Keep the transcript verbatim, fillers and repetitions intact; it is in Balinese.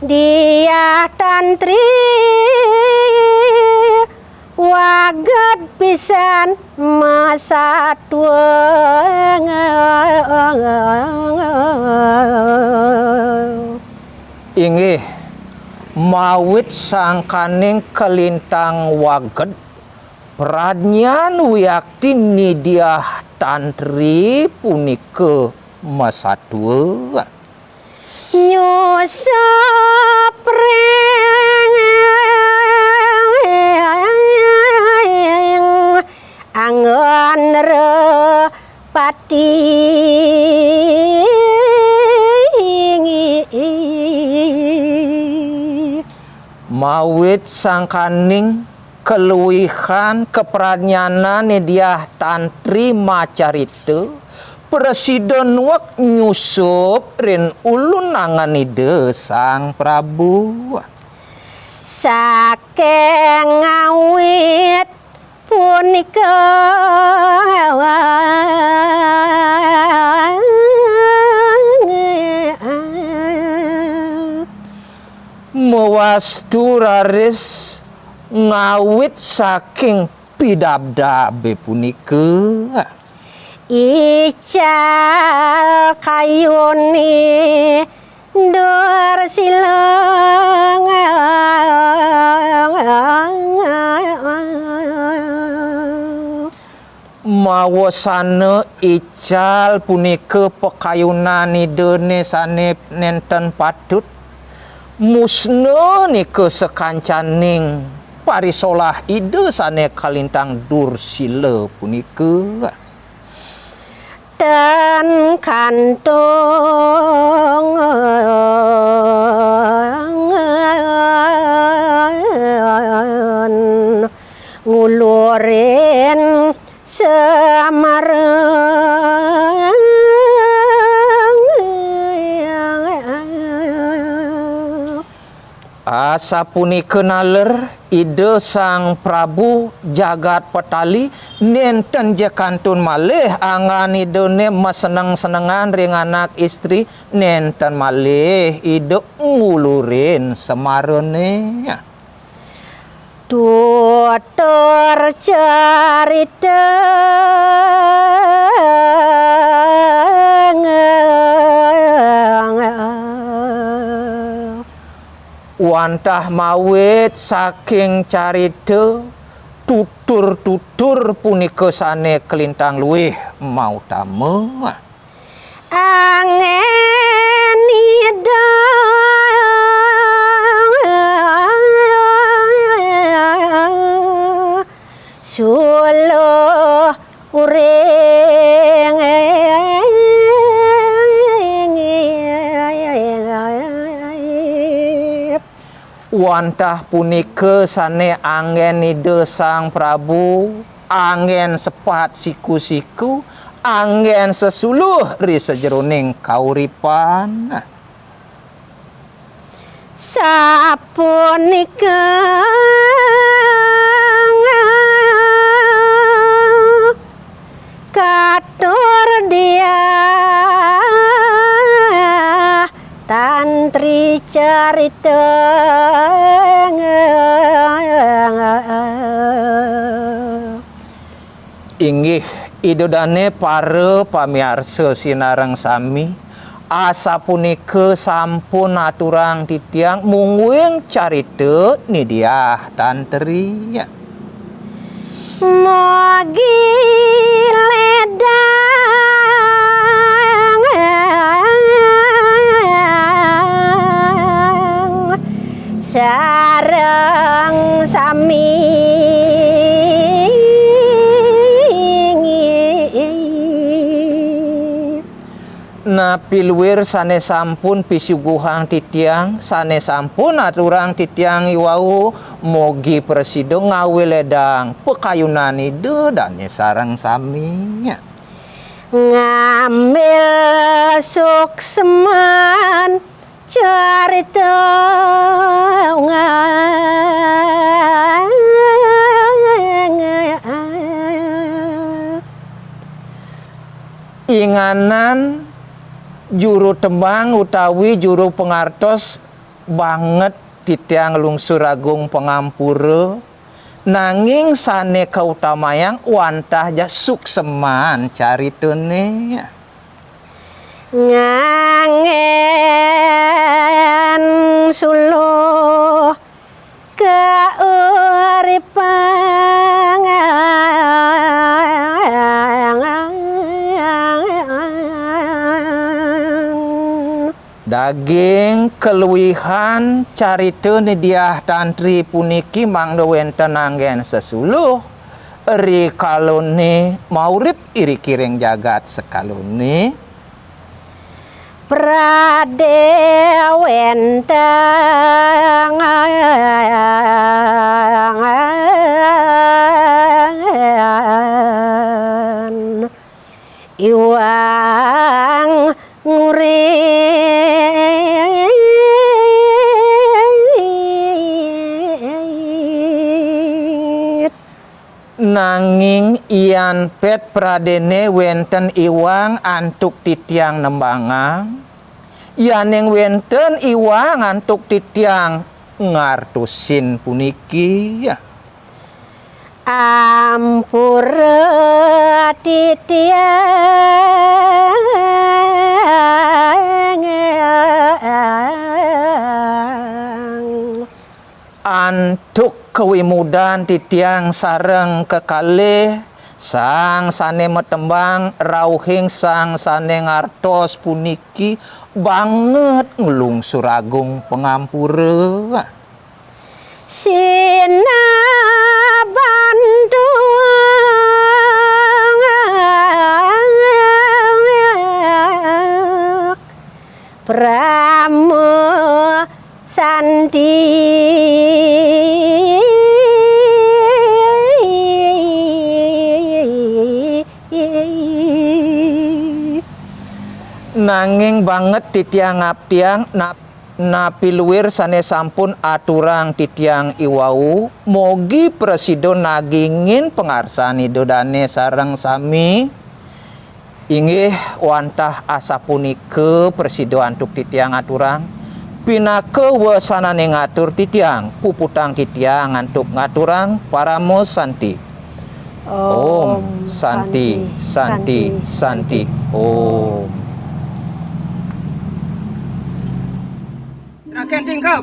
Diah tantri waged pisan masatua. Inggih, mawit sangkaning kalintang waged, pradnyan wiakti Ni Diah tantri punika masatua. Nyusup ring anggon repati. Mawit sangkaning kaluihan kapradnyanan Ni Diah tantri macarita, prasida nuek nyusup rin ulun angan Ida Sang Prabu. Saking ngawit punika, mawastu raris ngawit saking pidabdabe punika. Ical kayune Dursila. Mawasana ical punika pakayunan Idane sane nenten patut, musna nika sakancaning parisolah Ida sane kalintang Dursila punika. Tan kantung ngulurin Semara. Asapunika naler Ida Sang Prabu Jagat Petali, nenten ja kantun malih anggan Idane maseneng-senengan ring anak istri, nenten malih Ida ngulurin Semarane. Tutur carita. Wantah mawit saking carita, tutur-tutur punika sane kalintang luih mautama. Anggen Ida suluh uring. Wantah punika sane anggen Ida Sang Prabu, anggen sepat siku-siku, anggen sesuluh ri sajeroning kauripan. Sapunika katur Diah tantri carita. Inggih, Ida dane para pamiarsa sinareng sami, asapunika sampun aturang titiang mungguing carita Ni Diah Tantri. Mogi ledang sareng sami. Napi luir sane sampun pisuguhang titiang, sane sampun aturang titiang iwau, mogi prasida ngawiledang pakayunan Ida dane sareng sami. Ngambil suksman carita. Inganan juru tembang utawi juru pangartos Banget titiang nglungsur agung pangampura, nanging sané kautamayang wantah ja sukseman caritané. Nganggén suluh kauripan. Daging kaluihan carita Ni Diah Tantri puniki mangda wénten anggén sesuluh, rikalané maurip iriki ring jagat sekalané. Pradé wénten Iwang Ngurit. Nanging yan pét pradéné wénten iwang antuk titiang nembangang, yaning wénten iwang antuk titiang ngartosin puniki. Ampura titiang antuk kawimudan titiang sareng kekalih sang sané matembang rauhing sang sané ngartos puniki banget nglungsur agung pangampura. Sinabantuk Prama Santi. Nanging banget titiang ngaptiang nap- napi luir sané sampun aturang titiang iwau, mogi prasida nagingin pangarsan Ida Dané sareng sami. Inggih wantah asapunika prasida antuk titiang aturang, pinaka wasanané ngatur titiang, puputang titiang antuk ngaturang parama santi. Om Santi, Santi, Santi. Om. Raken tingkap.